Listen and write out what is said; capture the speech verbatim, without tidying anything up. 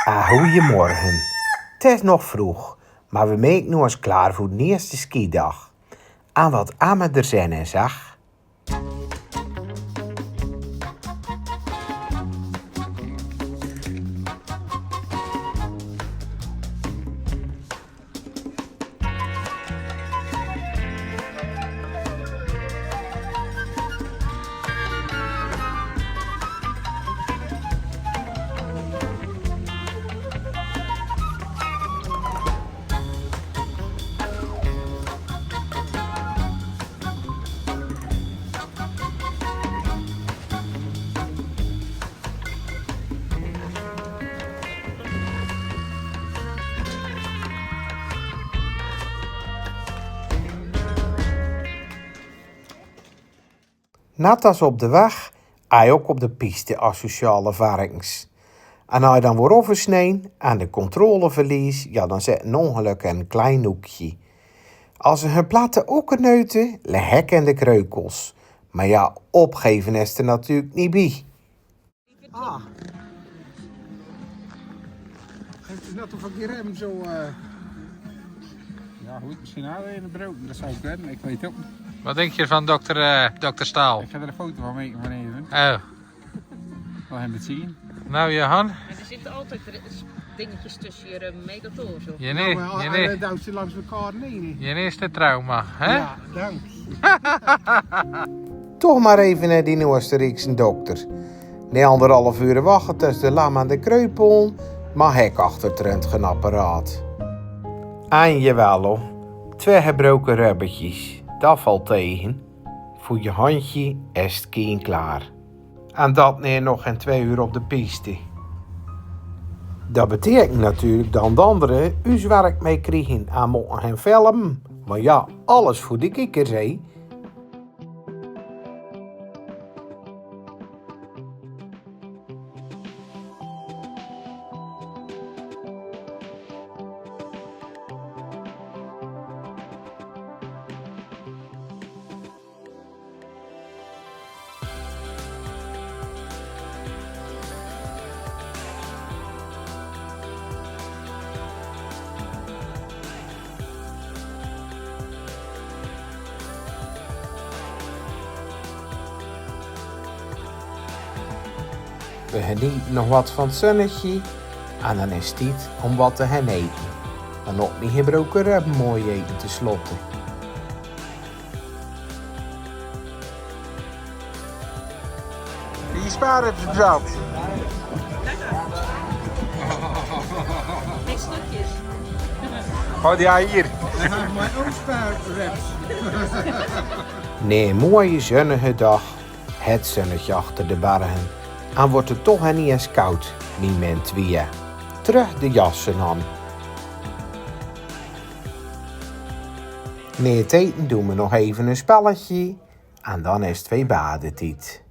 Ah, goeiemorgen. 't Is nog vroeg, maar we maken ons klaar voor de eerste skidag. En wat hebben we er zin in, zeg. Net as op de weg, hei ok op de piste asociale verkens. En hei dan woort oversneden en de controle verliest, ja, dan zit een ongeluk in een klein hoekje. As ze hun platte oker neuten, lig ik in de kreukels. Maar ja, opgeven is er natuurlijk niet bij. Ah. Het is net of ik hier hem zo, eh, Ja, goed, misschien hadden we in de brood, dat zou kunnen, ik weet het ook niet. Wat denk je van dokter, eh, dokter Staal? Ik ga er een foto van maken van even. Oh. Laat hem het zien. Nou, Johan? Maar er zitten altijd re- dingetjes tussen je reumatisme. Je ne- Nou, je hij ne- duwt ze langs elkaar, nee, nee. Je eerste trauma, hè? Ja, dank. Toch maar even naar die Oostenrijkse dokter. Na anderhalf uur wachten tussen de lam en de kreupel, maar hek achter het röntgenapparaat. En jawel, hoor. Twee gebroken ribbetjes, dat valt tegen. Voor je handje is het kind klaar. En dat neet nog geen twee uur op de piste. Dat betekent natuurlijk dan dat anderen huiswerk mee krijgen en mogen gaan filmen. Maar ja, alles voor de kiekers, hè. We genieten nog wat van het zonnetje en dan is het tijd om wat te gaan eten. En op die gebroken rib mooi eten tenslotte. Die sparertjes op zat. Geen stukjes. Oh, die hier. Mijn oom sparertjes. Nee, mooie zonnige dag. Het zonnetje achter de bergen. En wordt het toch niet eens koud, niet min twee. Terug de jassen aan. Na het eten doen we nog even een spelletje. En dan is het weer badetijd.